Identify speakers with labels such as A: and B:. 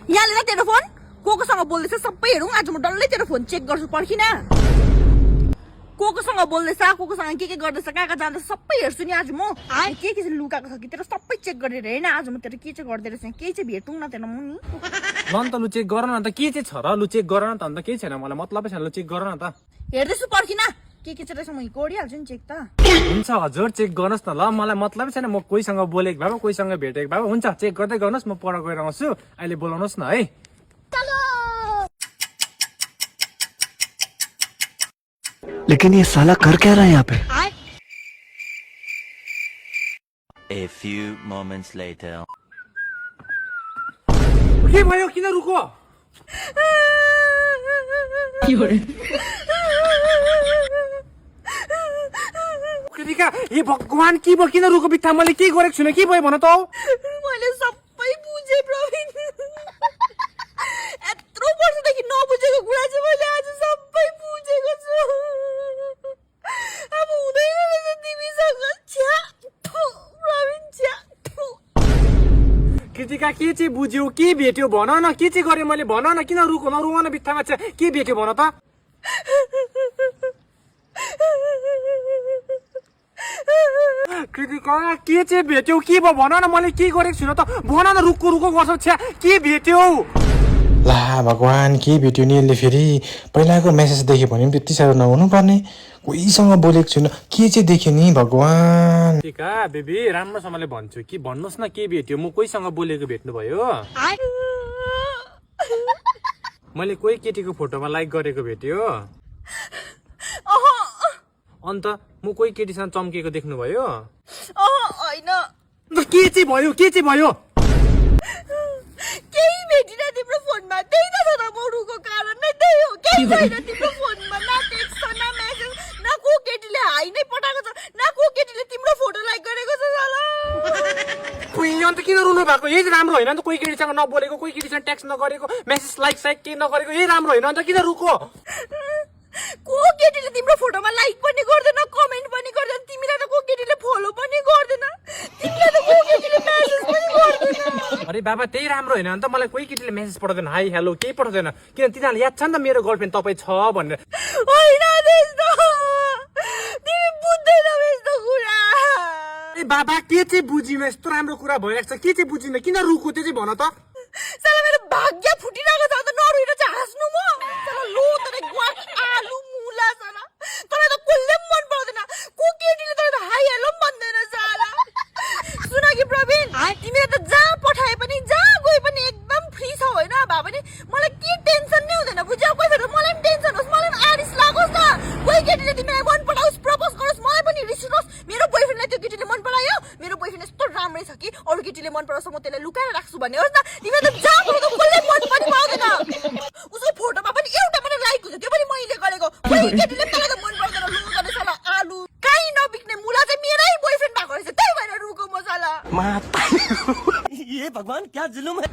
A: यहाँ लिएर तेरो फोन कोसँग बोल्दैछ सबै हेरौँ आज म डल्लै तेरो फोन चेक गर्छु पर्खिन कोसँग बोल्दैछ कोसँग के गर्दैछ कहाँ जाँदैछ सबै हेर्छु नि आज म के चाहिँ लुकाएको छ कि तेरो सबै चेक गरेर हेर्न आज म तेरो के चाहिँ गर्दै रहेछ केही चाहिँ भेटौँ न तेरो मुनि
B: ल त लु चेक गर न त के चाहिँ छ र लु चेक गर न त अन्त केही छैन मलाई मतलबै छैन लु चेक गर न त
A: हेर्दैछु पर्खिन के चाहिँ रहेछ म गरिहाल्छु नि चेक त
B: हुन्छ हजुर चेक गर्नुहोस् न ल मलाई मतलबै छैन म कोहीसँग बोलेको भए कोहीसँग भेटेको भए हुन्छ चेक गर्दै गर्नुहोस् म पर गएर आउँछु अहिले बोलाउनुहोस् न है
C: लेकिन ये साला कर क्या रहा है यहाँ pay?
D: A few moments later.
B: के भयो किन रुको कृतिका हे भगवान के भयो किन रुको बित्था मैले के गरेको छुइनँ के भयो भन त
A: मैले सबै बुझेँ प्रवीण यत्रो वर्षदेखि नबुझेको कुरा चाहिँ मैले आज सबै बुझेको छु अब हुँदैन रहेछ तिमीसँग छ्या प्रवीण छ्या
B: कृतिका के चाहिँ बुझ्यो के भेट्यो भन न के चाहिँ गरेँ मैले भन न किन रुको नरुवा न बित्थामा चाहिँ के भेट्यो भन त कृतिका के चाहिँ भेट्यौ के भयो भन न मैले के गरेको छुइनँ त भन न रुको रुको गर्छौ छ्या के भेट्यौ
E: ला भगवान के भेट्यो नि यसले फेरि पहिलाको मेसेज देख्यो भने पनि त्यति साह्रो नहुनु पर्ने कोहीसँग बोलेको छुइनँ के चाहिँ देख्यो नि भगवान
B: कृतिका बेबी राम्रोसँगले भन्छु कि भन्नुहोस् न के भेट्यो म कोहीसँग बोलेको भेट्नु भयो मैले कोही केटीको फोटोमा लाइक गरेको भेट्यो अन्त म कोही केटीसँग चम्केको देख्नुभयो
A: होइन
B: के चाहिँ भयो के चाहिँ भयो
A: केही भेटिन तिम्रो फोनमा त्यही त छ त मरुको कारण नै त्यही हो केही छैन तिम्रो फोनमा न टेक्स्ट छ न मेसेज न को केटीले हाई नै पठाएको छ न को केटीले तिम्रो फोटो लाइक गरेको छ साला
B: अन्त किन रुनु भएको यही राम्रो होइन नि त कोही केटीसँग नबोलेको कोही केटीसँग टेक्स्ट नगरेको मेसेज लाइक साइक केही नगरेको यही राम्रो होइन अन्त किन रुको
A: को केटीले तिम्रो फोटोमा लाइक पनि गर्दैन कमेन्ट पनि गर्दैन तिमीलाई त को केटीले फलो पनि गर्दैन तिमीलाई त को केटीले मेसेज पनि गर्दैन
B: अरे बाबा त्यही राम्रो होइन अन्त मलाई कोही केटीले मेसेज पठाउँदैन हाई हेलो केही पठाउँदैन किन तिनीहरूले याद छ नि त मेरो गर्लफ्रेन्ड तपाईँ छ भनेर
A: होइन त्यस्तो तिमी बुझ्दैनौ यस्तो कुरा
B: ए बाबा के चाहिँ बुझिन यस्तो राम्रो कुरा भइरहेको छ के चाहिँ बुझिन किन रुको त्यो चाहिँ भन त
A: साला मेरो भाग्य फुटिरहेको छ अन्त नरुएर चाहिँ हाँस्नु म साला लो तँलाई ग्वाट आलु मुला साला तँलाई त कसले पनि मन पर्दैन को केटीले तँलाई त हाई हेलो पनि भन्दैन साला सुन कि प्रवीण तिमीले त जहाँ पठाए पनि जहाँ गए पनि एकदम फ्री छ होइन भए पनि मलाई के टेन्सन नै हुँदैन बुझ्यौ कोही बेला मलाई पनि टेन्सन होस् मलाई पनि आरिस लागोस् न कोही केटीले तिमीलाई मन पराओस् प्रपोज गरोस् मलाई पनि रिस उठोस् मेरो बोयफ्रेन्डलाई त्यो केटीले मन परायो मेरो बोयफ्रेन्ड यस्तो राम्रै छ कि अरू केटीले मन पराउँछ म त्यसलाई लुकाएर राख्छु भन्ने होस् न तिमीले त जहाँ गयो त कसले मन पनि पाउँदैन उसको फोटोमा पनि एउटा मात्रै लाइक हुन्छ त्यो पनि मैले गरेको कोही केटीले मलाई त मन पर्दैन लु गर्ने साला आलु काहीँ नबिक्ने मुला चाहिँ मेरै बोयफ्रेन्ड भएको रहेछ त्यही भएर रुको म साला
C: ये भगवान क्या जुलुम है?